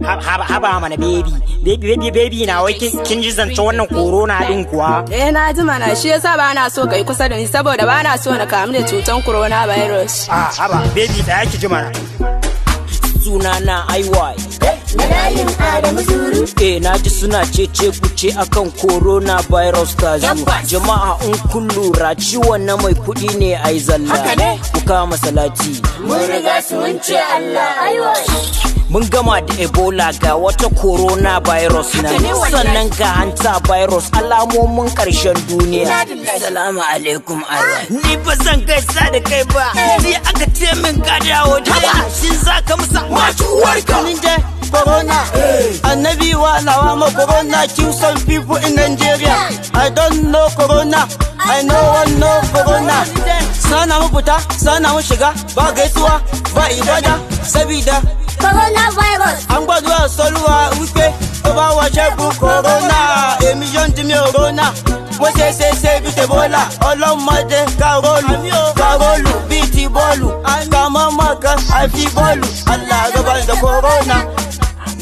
Haba mana, baby, baby, baby, baby na, wai kin ji zance wannan corona din kuwa? Eh, na ji mana. Shi yasa ba na so kai kusa da ni, saboda ba na so na kamu da cutan coronavirus. A haba baby, tsaya ki ji mana. Suna na IY. Layin Adamu Zuru. Eh, na ji suna cece kuce akan coronavirus ta zo. Jama'a, in kun lura, ciwon na mai kuɗi ne ai zalla. Ku kama salati. Mun riga su mun ce Allah aiwa. Mun gama da Ebola, ga wata coronavirus nan. Sannan ga hanta virus, alamomin ƙarshen duniya. Salamu alaikum, IY. Ni ba zan gaisa da kai ba. Sai aka ce min ka dawo da shin za ka musa macuwarka. Ninja Corona. Annabi wa lawama Corona kill some people in Nigeria. I don't know Corona. I no one know Corona. Sana mu fita, sana mu shiga, ba gaisuwa, ba ibada, sabida Coronavirus. An gbàdúrà sọ́lúwa wípé tó bá wá ṣẹ́gun Corona. Èmi yóò di mi òrónà. Mo ṣe ṣe ṣe bí tèbólà. Ọlọ́mọdé karólù, karólù bíi ti bọ́ọ̀lù. Kàmọ́mọ́ kan àfi bọ́ọ̀lù. Allah gaba da Corona.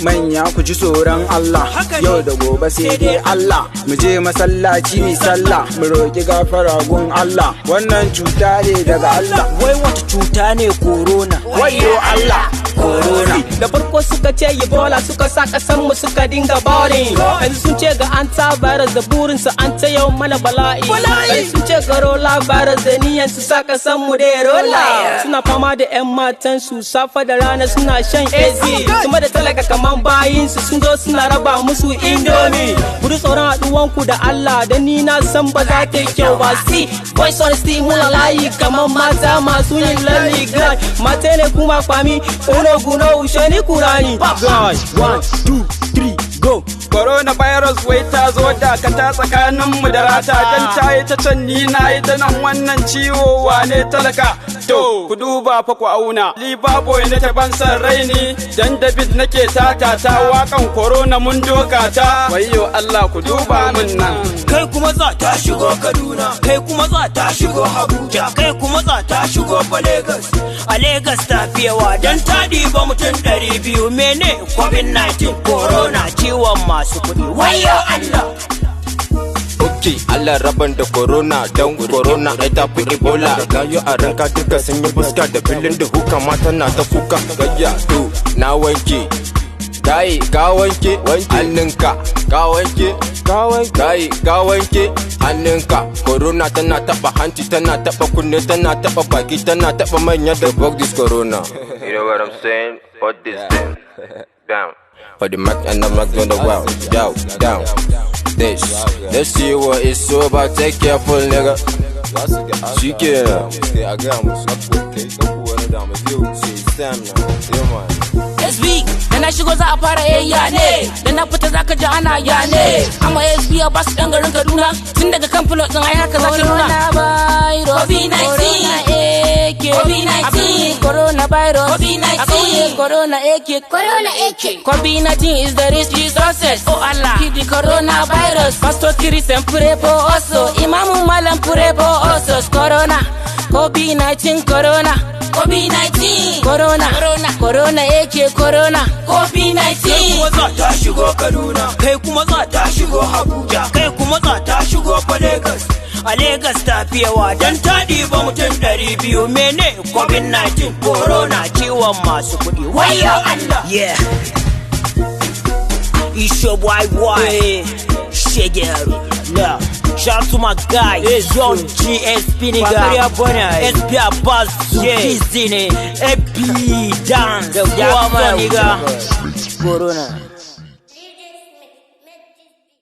Manya, ku ji tsoron Allah, yau da gobe sai dai Allah. Mu je masallaci mu sallah, mu roki gafara gun Allah, wannan cuta ne daga Allah. Wai wata cuta ne corona? Wayyo Allah, corona. Da farko suka ce Ebola, suka sa kasan mu suka dinga balling. Yanzu sun ce ga antivirus, da burin su an ta yau mana bala'i. Yanzu sun ce ga rola virus, da niyan su sa kasan mu da rola. Suna fama da yan matan su, safa da rana suna shan AC, kuma da talaka kaman bayin su, sun zo suna raba musu Indomie. Ku ji tsoron haduwan ku da Allah, da ni na san ba za ta yi kyau ba. See boys on the muna layi kaman mata masu yin lalli. Guy mata ne kuma kwami uno guno ushe ni kurani. Guys, one, two, three, go. Coronavirus wai ta zo, dakata tsakaninmu da rata, dan ta yi ta can, ni na yi ta nan. Wannan ciwo wane talaka? To ku duba fa ku auna. Liba boy nake, ban san raini, dan David nake tata ta wakan corona, mun doka ta. Wayyo Allah, ku duba mun nan. Kai kuma za ta shigo Kaduna, kai kuma za ta shigo Abuja, kai kuma za ta shigo fa Lagos. A Lagos ta fi yawa don ta ɗiba mutum 200. Mene COVID-19? Corona, ciwon masu kuɗi. Wayo Allah. Ok, Allah raban da corona, don corona ai ta fi Ebola. Gayu a ranka duka sun yi fuska da filin da huka, mata na ta kuka. Gayya to na wanke. Gaye ka wanke hannunka, ka wanke, ka wanke, gaye ka wanke hannunka. Corona tana taba hanci, tana taba kunne, tana taba baki, tana taba manya da fuck this corona. You know what I'm saying? Fuck this thing. Down. For the mic and I'm not gonna wow, down, down. This, let's see what it's all about. Take careful, nigga. Shikenan. A gaya musu, kai kaku wani damu zai wuce. It's time now. Yeah, man. SB da na shigo za a fara yayya ne, da na fita zaka ji ana ya ne. Amma SB ya basu dan garin Kaduna tun daga kan flow din, ai haka za ta nuna. Coronavirus. COVID-19. Corona AK. COVID-19. Coronavirus. COVID-19. A kauye Corona AK. Corona AK. COVID-19 is the risky success. Oh Allah, kill the coronavirus. Pastor Christian pray for us. Imamu Malam pray for us. Corona. COVID-19 Corona. COVID-19. Corona. Corona. Corona AK Corona. COVID-19. Kai kuma za ta shigo Kaduna, kai kuma za ta shigo Abuja, kai kuma za ta shigo fa Lagos. A Lagos ta fi yawa don ta ɗiba mutum 200. Mene COVID-19? Corona, ciwon masu kuɗi. Wayo Allah. Yeah. It's your boy Y. Shege yaro. Yeah. Shout to my guy, Young GSP nigga, SP Abbas, Zukizi ne, AP Dance, ya nigga. Corona.